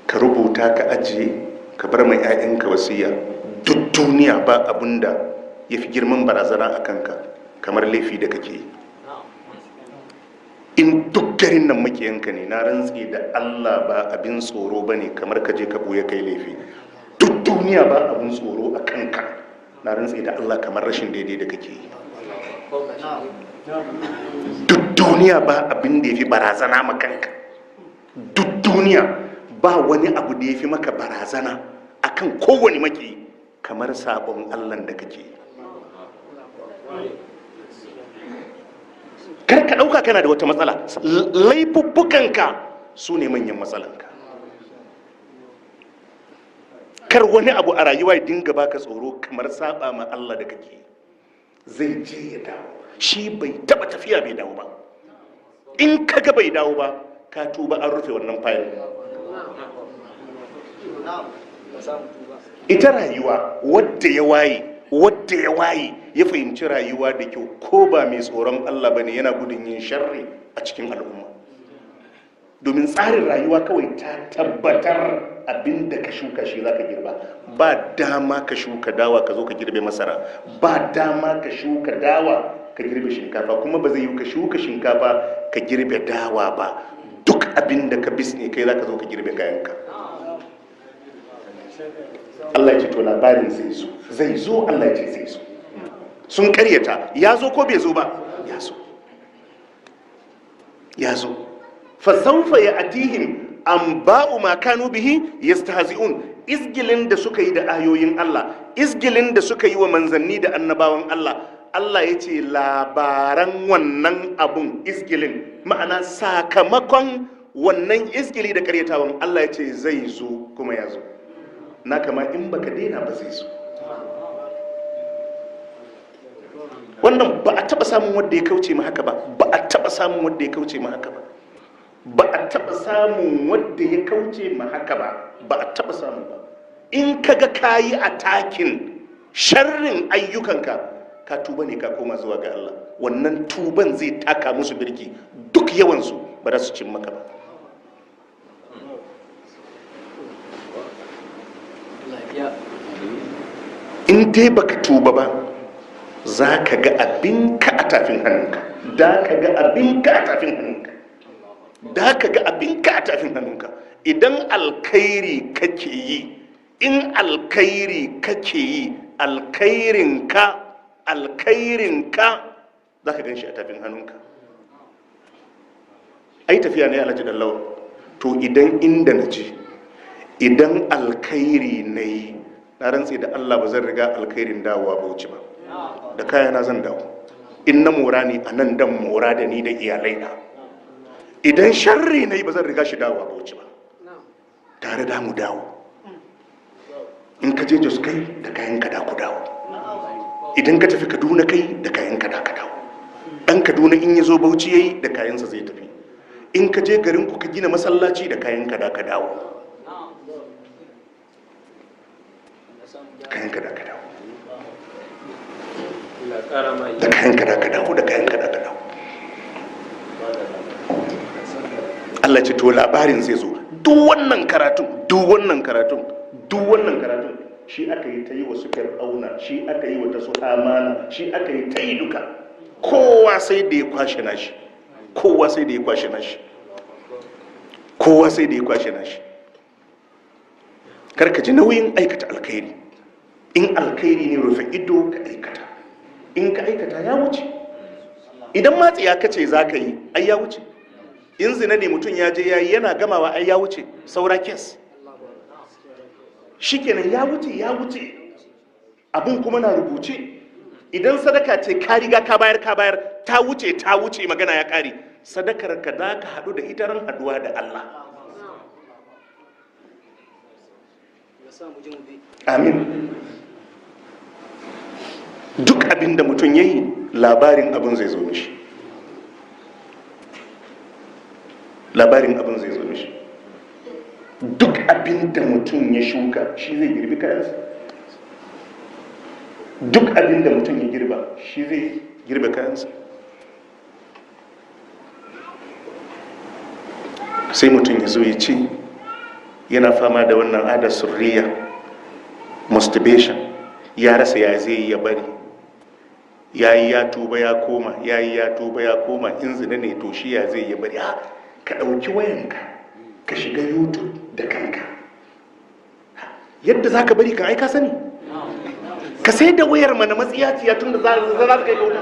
Ka rubuta ka ajiye, ka bar mai 'ya'yanka wasiya. Duk duniya ba abunda ya fi girman barazana a kanka kamar laifi da kake yi. In duk garin nan makiyanka ne, na rantse da Allah ba abin tsoro ba ne kamar ka je ka buya kai laifi. Duk duniya ba abin tsoro a kanka, na rantse da Allah, kamar rashin daidai da kake yi. Duk duniya ba abin da ya fi barazana ma kanka. Duk duniya ba wani abu da ya fi maka barazana akan kowane maki kamar sabon Allah da kake yi. Kar ka ɗauka kana da wata matsala, laifuffukanka su ne manyan matsalanka. Kar wani abu a rayuwa ya dinga baka tsoro kamar saba ma Allah da kake yi. Zai je ya dawo, shi bai taba tafiya bai dawo ba. In kaga bai dawo ba, ka tuba, an rufe wannan fayil. Ita rayuwa, wadda ya waye, wadda ya waye ya fahimci rayuwa da kyau, ko ba mai tsoron Allah bane, yana gudun yin sharri a cikin al'umma, domin tsarin rayuwa kawai ta tabbatar abin da ka shuka shi za ka girba. Ba dama ka shuka dawa ka zo ka girbe masara, ba dama ka shuka dawa ka girbe shinkafa, kuma ba zai yi ka shuka shinkafa ka girbe dawa ba. Duk abin da ka bisne kai za ka zo ka girbe kayanka. Allah ya ce to labarin zai zo, zai zo. Allah ya ce zai zo. Sun karyata. Ya zo ko bai zo ba? Ya zo, ya zo. Fasaufa ya atihim an ba'u ma kanu bihi yastahzi'un. Izgilin da suka yi da ayoyin Allah, izgilin da suka yi wa manzanni da annabawan Allah, Allah ya ce labaran wannan abun izgilin, ma'ana sakamakon wannan izgili da karyatawan, Allah ya ce zai zo, kuma ya zo. Na kama in baka daina ba zai zo. Wannan ba a taba samun wanda ya kauce ma haka ba, ba a taba samun wanda ya kauce ma haka ba, ba a taba samun wanda ya kauce ma haka ba, ba a taba samun ba. In kaga kayi atakin sharrin ayyukanka, ka tuba ne, ka koma zuwa ga Allah, wannan tuban zai taka musu birki, duk yawansu ba za su cin maka ba. In dai baka tuba ba, za ka ga abinka a tafin hannunka, da ka ga abinka a tafin hannunka, da ka ga abinka a tafin hannunka. Idan alkhairi kake yi, in alkhairi kake yi, alkhairinka, alkhairinka za ka gan shi a tafin hannunka. Ai tafiya ne, Alhaji Dallawa. To idan inda na je, idan alkhairi na yi, na rantse da Allah ba zan riga alkhairin dawowa Bauchi ba. Da kayana zan dawo. In na mora ne a nan, dan mora da ni da iyalai na. Idan sharri na yi, ba zan riga shi dawowa Bauchi ba, tare da mu dawo. In ka je Jos kai da kayan ka da ku dawo, idan ka tafi Kaduna kai da kayan ka da ka dawo. Dan Kaduna in ya zo Bauchi yayi, da kayansa zai tafi. In ka je garin ku ka gina masallaci, da kayan ka da ka dawo, kayan ka da ka dawo, da kayan ka da ka dawo, da kayan ka da ka dawo. Allah ce to labarin zai zo. Duk wannan karatun, duk wannan karatun, duk wannan karatun shi aka yi ta yi wa su Fir'auna, shi aka yi wa ta su Amana, shi aka yi ta yi duka. Kowa sai da ya kwashe nashi, kowa sai da ya kwashe nashi, kowa sai da ya kwashe nashi. Kar ka ji nauyin aikata alkhairi. In alkhairi ne, rufe ido ka aikata. In ka aikata, ya wuce. Idan matsiya ka ce za ka yi, ai ya wuce. In zina ne mutum ya je ya yi, yana gamawa ai ya wuce, saura kes. Shikenan, ya wuce, ya wuce. Abun kuma na rubuce. Idan sadaka ce, ka riga ka bayar, ka bayar, ta wuce, ta wuce, magana ya kare. Sadakar ka da ka haɗu da ita ran haɗuwa da Allah. Amin. Duk abin da mutum ya yi, labarin abin zai zo mishi, labarin abin zai zo mishi. Duk abin da mutum ya shuka, shi zai girbi kayansa. Duk abin da mutum ya girba, shi zai girbe kayansa. Sai mutum ya zo ya ce Yana fama da wannan adar surriya, masturbation. Ya rasa ya zai ya bari. Ya yi, ya tuba, ya koma, ya yi, ya tuba, ya koma. In zina ne, to shi ya zai ya bari? Ha, ka ɗauki wayanka ka shiga YouTube da kanka. Yadda za ka bari kan ai ka sani. Ka sai da wayar mana, matsiyaciya, tun da za ka kai ka wuta.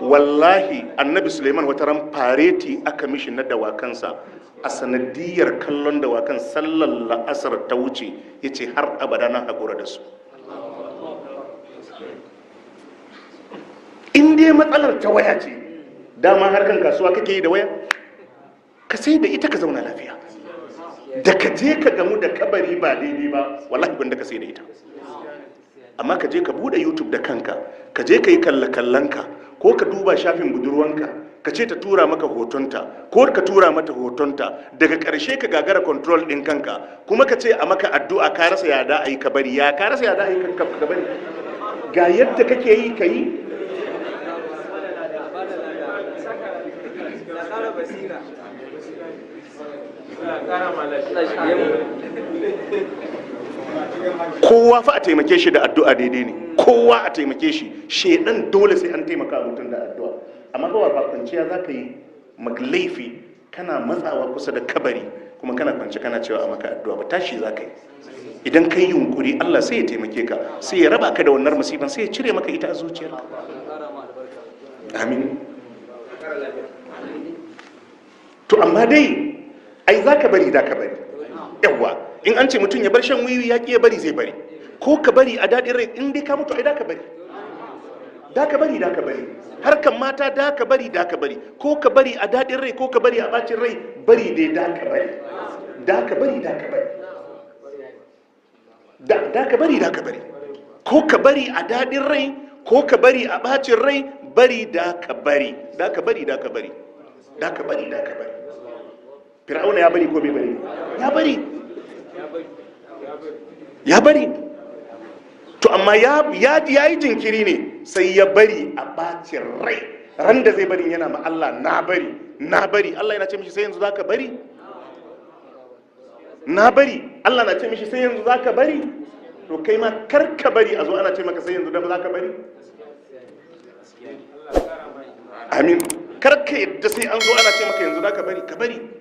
Wallahi, Annabi Suleiman wata ran fareti aka mishi na dawakansa. A sanadiyar kallon dawakan, sallar la'asar ta wuce. Ya ce, "Har abada na haƙura da su." In dai matsalar ta waya ce, dama harkan kasuwa kake yi da waya, ka sai da ita ka zauna lafiya. Da ka je ka gamu da kabari ba daidai ba, wallahi gwanda ka sai da ita. Amma ka je ka bude YouTube da kanka, ka je ka yi kalle-kallenka, ko ka duba shafin budurwanka, ka ce ta tura maka hotonta ko ka tura mata hotonta, daga ƙarshe ka gagara control ɗin kanka, kuma ka ce a maka addu'a. Ka rasa ya da a yi ka bari. Ya ka rasa ya da a yi ka bari? Ga yadda kake yi, ka yi. Kowa fa a taimake shi da addu'a daidai ne. Kowa a taimake shi. Shedan dole sai an taimaka mutum da addu'a. Amma ba kwanciya za ka yi laifi, kana matsawa kusa da kabari, kuma kana kwance kana cewa a maka addu'a ba. Tashi za ka yi. Idan kai yunkuri, Allah sai ya taimake ka, sai ya raba ka da wannan masifan, sai ya cire maka ita a zuciyarka. Amin. To amma dai ai za ka bari, da ka bari. Yawwa, in an ce mutum ya bar shan wiwi, ya ƙi ya bari, zai bari. Ko ka bari a daɗin rai, in dai ka mutu, ai da ka bari, da ka bari, da ka bari. Harkan mata, da ka bari, da ka bari. Ko ka bari a daɗin rai, ko ka bari a ɓacin rai, bari dai da ka bari, da ka bari, da ka bari, da ka bari, da ka bari. Ko ka bari a daɗin rai, ko ka bari a ɓacin rai, bari da ka bari, da ka bari, da ka bari, da ka bari, da ka bari. Fir'auna ya bari ko bai bari? Ya bari, ya bari. To amma ya yi jinkiri ne, sai ya bari a bacin rai. Ran da zai bari, yana ma Allah, "Na bari, na bari." Allah yana ce mishi, "Sai yanzu zaka bari?" "Na bari." Allah na ce mishi, "Sai yanzu zaka bari?" To kai ma kar ka bari a zo ana ce maka sai yanzu da zaka bari. Amin. Kar ka yadda sai an zo ana ce maka yanzu zaka bari. Ka bari.